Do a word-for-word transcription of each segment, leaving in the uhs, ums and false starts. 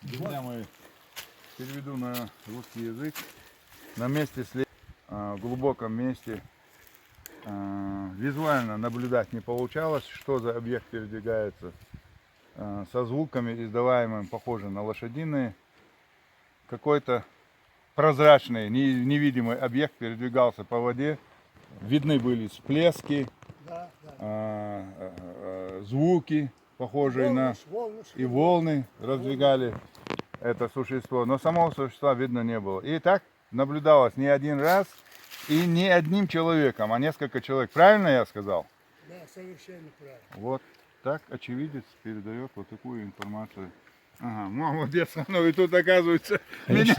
Друзья мои, переведу на русский язык. На месте след... а, в глубоком месте, а, визуально наблюдать не получалось, что за объект передвигается. А, со звуками, издаваемыми, похожи на лошадиные. Какой-то прозрачный, не- невидимый объект передвигался по воде. Видны были всплески, Да, да. а, а, а, звуки, похожие на... Волны, волны. И волны раздвигали это существо, но самого существа видно не было. И так наблюдалось не один раз и не одним человеком, а несколько человек. Правильно я сказал? Да, совершенно правильно. Вот так очевидец передает вот такую информацию. Ага, молодец, оно и тут оказывается. Меня,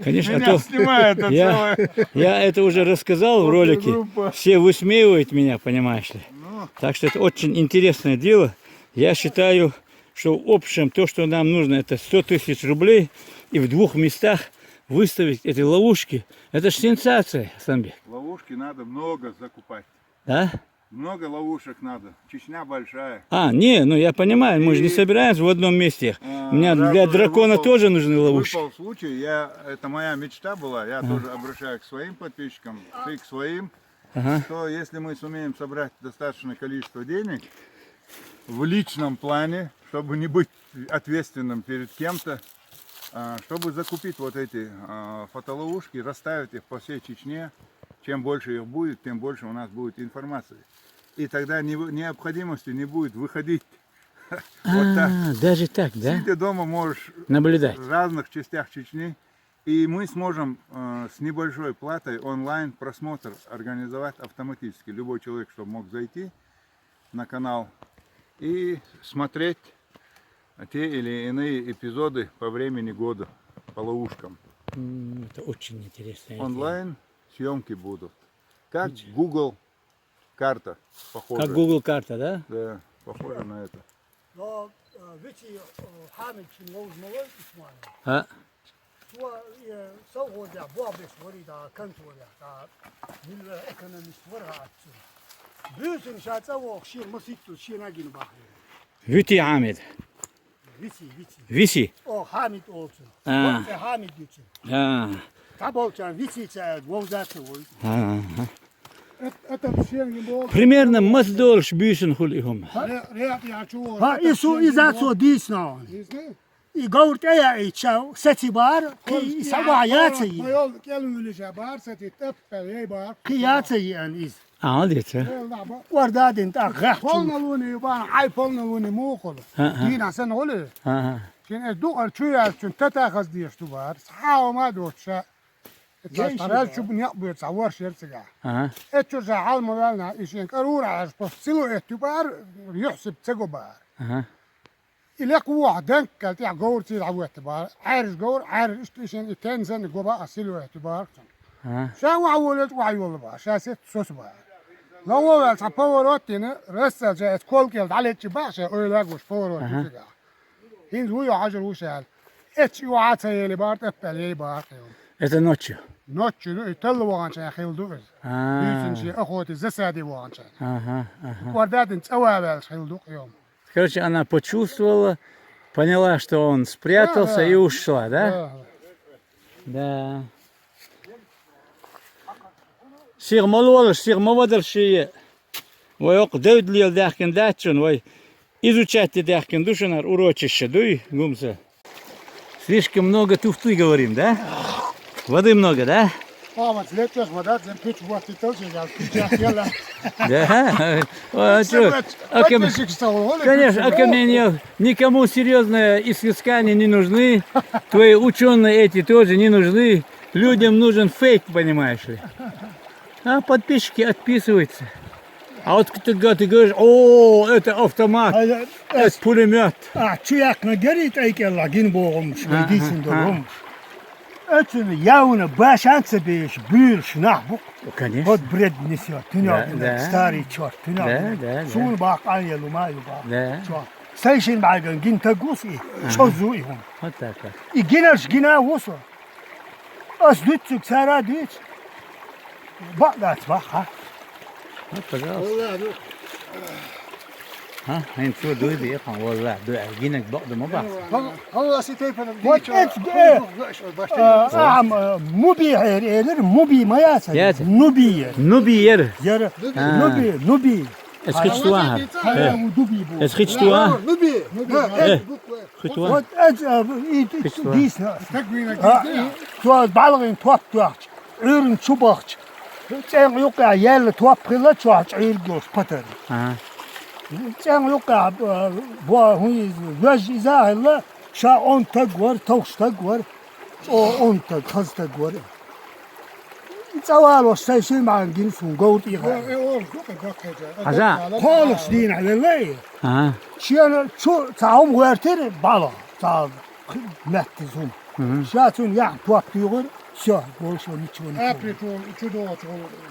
Конечно, конечно, а меня то снимает это я, целое. я это уже рассказал в ролике. Группа. Все высмеивают меня, понимаешь ли. Ну, Так что это очень интересное дело. Я считаю, что в общем то, что нам нужно, это сто тысяч рублей и в двух местах выставить эти ловушки. Это ж сенсация, Асланбек. Ловушки надо много закупать. Да? Много ловушек надо. Чечня большая. А, не, ну я понимаю, мы же не И- собираемся в одном месте. А, У меня раз для уже дракона выпал- тоже нужны ловушки. Выпал случай, я, это моя мечта была, я тоже обращаюсь к своим подписчикам, ты к своим, Ага. что если мы сумеем собрать достаточное количество денег в личном плане, чтобы не быть ответственным перед кем-то, а, чтобы закупить вот эти а, фотоловушки, расставить их по всей Чечне, чем больше их будет, тем больше у нас будет информации. И тогда не- необходимости не будет выходить. Вот так. А, даже так, да? Сидя дома можешь Наблюдать. В разных частях Чечни. И мы сможем э, с небольшой платой онлайн просмотр организовать автоматически. Любой человек, чтобы мог зайти на канал и смотреть те или иные эпизоды по времени года, по ловушкам. М, Это очень интересно. Онлайн съемки будут. Как Google карта. Похоже. Как Google карта, да? Да, похоже на это. Но вици Хамид чин лоуз ма вай, Исмаил. А, Цо совгӀорда бобеш вари да, контроль да, милла экономист вар хӀаццу. Буьйсанна ша цӀа воху шира маситту шена гина бахьана. Вити Хамид. Вици, вици. Виси. О, Хамид олцу. А. Хамид юцу. А, Та болчан вици ца вовзаца вой. а. Это шен не мог. Примерно мас долуш буьйсанна хуьлу и хӀума. Ряд я чего. Ха, и су и за цо дийсна. И говр тӀе яича саци бар, и сама яца и. Моёл кел вилиша бар сати таппа ей бар. Кхи яца и ан из. А, деций. Эл да ба. Вардадин тӀа гӀехчу. Полна луни ба, ай полна луни мухул. А, а. Дина сан оле. А, а. Шен эс дукъар чу яц чун тата хаз деш ду бар. Схьа ма доша. Эцаш Гейши тарал ба. Чу бу некъ буьр ца вор шер цига. Ага. Эцу жа хьал ма вална, и шен карура аш по силу этту бар, юхсиб ца го бар. Ага. И лекъ вуха данккал тӀехь говр цийла хьавоьтта бара. Ӏаьржа говр, Ӏаьржа иштта и шен и тензан гоба а силуэт бара. Ага. Ша ваха волаш ваха йолла бара, ша сетта сос бара. Лавовал цхьа поворот дина, рассал ша эцу колкел дӀалечи баха ша ойла гуш поворот дина. ХӀинца вуй хьажар ву шаьл. Эцу юха ца ели бара, тӀеппел ей бара. Это ночью. Ночью, ну, и талла ваханча хил ду из. А. Дийцин ши охоти засади ваханча. Ага, ага. Вардадин цӀа ваваьлаш хил ду йом. Короче, она почувствовала, поняла, что он спрятался и ушла, да? Да. Сих ма лолаш, сих ма вадарш шие. Вай оккха девдалел даьхкина дац шуна, вай изучать де даьхкина ду шуна, урочище дуй, гумса. Слишком много туфты говорим, да? Воды много, да? Пават лечёс ма дац, зен пич вот и толчи, я пич я хела. Да. А чё? А ком- Конечно, а ко мне не- никому серьезные изыскания не нужны. Твои ученые эти тоже не нужны. Людям нужен фейк, понимаешь ли. А подписчики отписываются. А вот ты, г- ты говоришь, о, это автомат, это пулемет. А чу яхна гери тайкела гин богомш, дийцин догомш. Эцуна явна башан ца беш буьйлуш нах бу. Конечно. Вот бред несёт, Да, да. тунёк, старый чёрт, Да, да, да. Сун бах ан елу ма ю бах. Да. Чё? Сайшин баган гин тагус и, чозу и хун. Вот так вот. И гинаш гина вусу. Ас дуцук сара дуц. Бах дац бах, ха. Вот, пожалуйста. ХӀа, хӀинца цо дуй бе, хьан валла, дуй, гинаг бакъда ма бац. Хьо-, хьо а си тайпана вот дийча, эц хьо ге-, а, баш а, а, ам, а, муби хьер, элир, муби ма яца. Яца. Нуби ер. Нуби ер. Ер. А. Нуби, нуби. Эс хич туа хар. Хара у дуби бу. Эс хич туа. Нуби. Нуби. Э. Э. Хич туа. Вот эц, а, и, и, хич туа. Дийсна. Так вина. А, дийсна. И, цо балгин топ туахч. Ӏуьйран чу бахча. ЦӀен юкъа яьлла топ хилла чохь Ӏуьйрг йолуш патар. Ага. ЦӀен юкъа, а, бо-, хӀун иза, вежа иза а хилла, ша онда таг вара, товш таг вара, чӀогӀа онда таг, хаза таг вара. И цӀа валош сайн ши маьӀна гина суна говр тӀехьа. Хьажа? Кхолуш дийнахь велла и. Ага. Шена чу цхьа хӀума гӀоьртира бӀалгӀа, цхьа маьттаза хӀума. Мгм. Ша цунна яхьа топ туьйхира, всё, больше ничего не помню. Апри чу, чу догӀучу,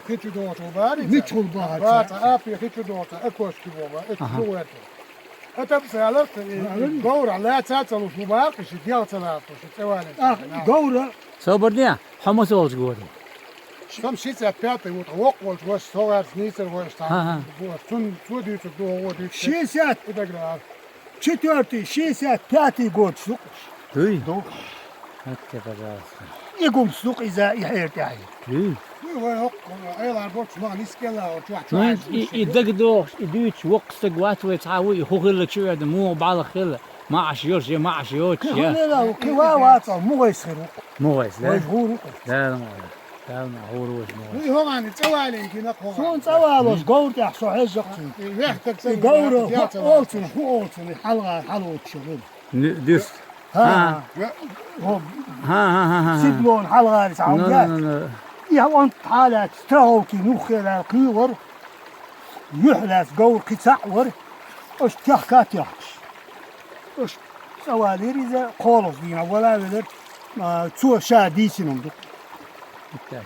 хи чу догӀучу бари? Мичхул бахьа. Баца, апри хи чу догӀучу, а кошки богӀа, а чу догӀучу. А тапсалар, говра лаца ца луш бу бакъи, ши дел ца лаца, ши цӀевалин. Ах, говра. Собар де, хьо ма солчу года. Сам ши цӀе пятый вот, воккхолчу ваша, со гӀерс нийсар вайш цхьа. Ага. Цун, цо дуьйцур ду, гӀо дуьйцур. Ши цӀе. И дагра. Четвёртый, шестьдесят пятый год, сукъуш. Дуй? Ду. Хатте, пожалуйста. И гум сукъ иза, и хьер тӀехь. Дуй? Дуй, вай хӀокху, Ӏелар боцу, ма нискелла, чохь, ну, чохь и, и, и дагадогӀуш, и дуьйцуш воккха стаг вац вай цхьа ву, и хӀун хилла чу верда, муха бӀалах хилла, маӀаш йолуш я маӀаш йоцуш я. Кхин хӀун хилла ву, кхин ва вацахь, муха вайс хир ву? Муха вайс, да? Вай хӀур ву? Да, муха вайс. Далла ма хьур ву, ма хьур. Ну, и хӀогӀани цӀа валийна гина хӀогӀани. Суна цӀа валош, говр тӀехь со хьежжа кхин. И вехтаг сан и говра, хӀун олцун, хӀун олцун, и хьалгӀа, хьалгӀучу хӀун. Н-, дис. ХӀа. ХӀа. ХӀо. ХӀа, хӀа, хӀа, хӀа. Сиблон хьалгӀари цхьа хӀума яц. Ну, ну, ну. И хьан хьалаьцна страховки нух хилар кхуьйгӀар. Юьхь лаьцна говр кхин цхьаъ вара. Аша техка а техкаш. Аша цӀа валийра иза, кхолуш дийна вала а велира, а, цо ша дийцина хӀума ду. Ткъа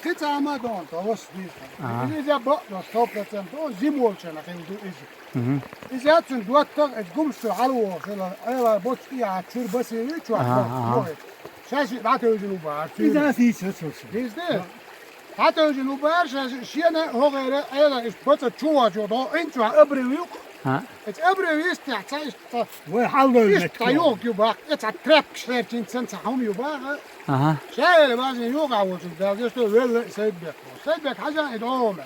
кхин цхьа хӀума а дохна, тхо ваьш дийцина. Ага. Иза бакъдолуш сто процентов зима волчунна хилла ду иза. Мгм. Иза цуьнан доттагӀа, иза гумсто хьалавогӀуш хилла, Ӏелар боцу тӀехьа чуьра басе ю чохь. Ага, ага. Шаьш дӀатевжина ву бахьара. Иза а сийца ца шу. Дийцина? ДӀатевжина ву бахьара, шаьш шена а хӀогӀера Ӏела иштта баца чу вачо догӀу, инчохь абрив ю. А. Эца абрив йистехь ца иштта. Вай хьалдойла иштта метта. Йохк ю баккха, эца тряпкаш херчина сан ца хьума ю баха. Ага. Ша эла базин йохахь волчунга, дагеста велла Сайдбек. Сайдбек хьажа и догӀу ма.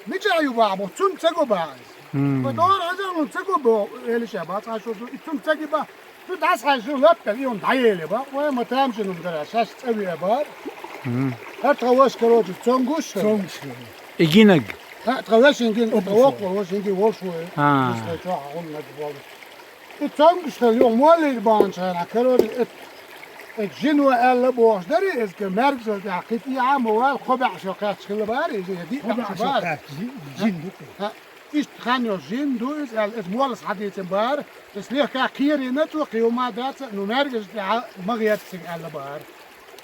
Мичахь ю баха бо, цунна ца го баха иза. Мм. Вай догӀу хьажа, хьуна ца го бо, эли ша бац, хьан шу ду, и цунна ца ги баха. Цу дӀасхьаьжча лапкъал и хӀума дӀаеле бан, вай ма тамашийна хӀума дара, шаьш цӀа веа бара. Мгм. ХӀара тхан ваша, короче, цомгуш хир. Цомгуш хир. И гинаг. ХӀа, тхан вешин гин, тхан воккхо вешин гин волуш ву. А. Ишта чохь хьуна наг болу. И цомгуш хир, юха моллиг баханчу хенахь, короче, и, и жино аьлла бохуш дарий иза, маьргашал тӀехь кхин тӀехьа ма вала, кхо баьӀ шо кхаьчча хилла бара иза, я диъ баьӀ шо бара. Кхо баьӀ шо кхаьчча, жин ду. ХӀа. Иштта хан йолуш жин ду иза аьлла, иза моллас хьадийцина бара, иза легӀа кхерийна цо, кхин хӀума дац, ну, маьргаш тӀехьа ма гӀерта цига аьлла бара.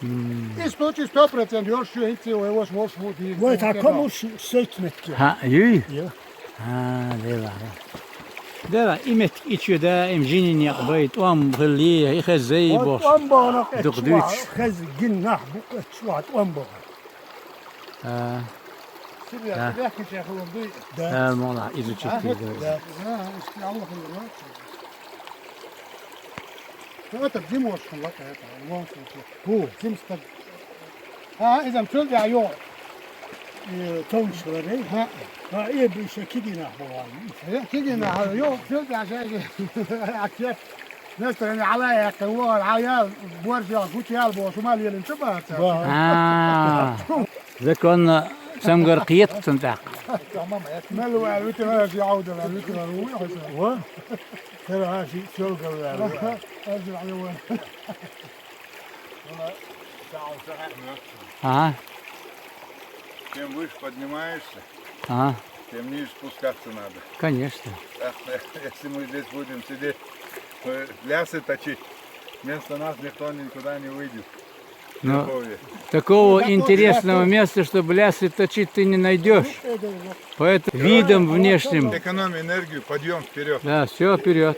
Мм. Иза тучи сто процент йолуш ю, хӀинца вай ваша волуш ву дийна. Вай цхьа комуш сойту метке. ХӀа, юй? Ю. ХӀа, дела. Дела, и метка и чу даим жинийн некъ бай, тӀом хилли, и хеззай бохуш. ТӀом боху нах дукха дуьйцуш. Хеза гин нах бу, эцчу тӀом боху. А. Сибре, да. Сибре кхин чехула дуй. Да. Да, молла, изучить. А, да. Да, иштта Аллах хилла. Ну, это зимошка, вот это, в любом случае. Ху. Зимстаг. А, изам цул я йо. Э, тонш варе. Ха. Ха, э, биша кигина бован. Э, кигина, ха, йо, цул я шаги. Акет. Настроение Ӏала яьккхина вогӀур, Ӏа ял, борз ял, гучу ял бохуш, ма лелина ца бац. Ба. А, законно цамгар кхета цунна тӀаккха. Мел ваьлла витина, аша яудала, витина вуй хьуьца. Ва? Тера хьан шиъ чолгал ваьлла. Аша ваьлла ван. Ага. Чем выше поднимаешься, ага, тем ниже спускаться надо. Конечно. Так что, если мы здесь будем сидеть, э, лясы точить, вместо нас никто никуда не выйдет. Но верховье. Такого интересного места, чтобы лясы точить, ты не найдешь. Поэтому видом внешним. Экономь энергию, подъем вперед. Да, все вперед.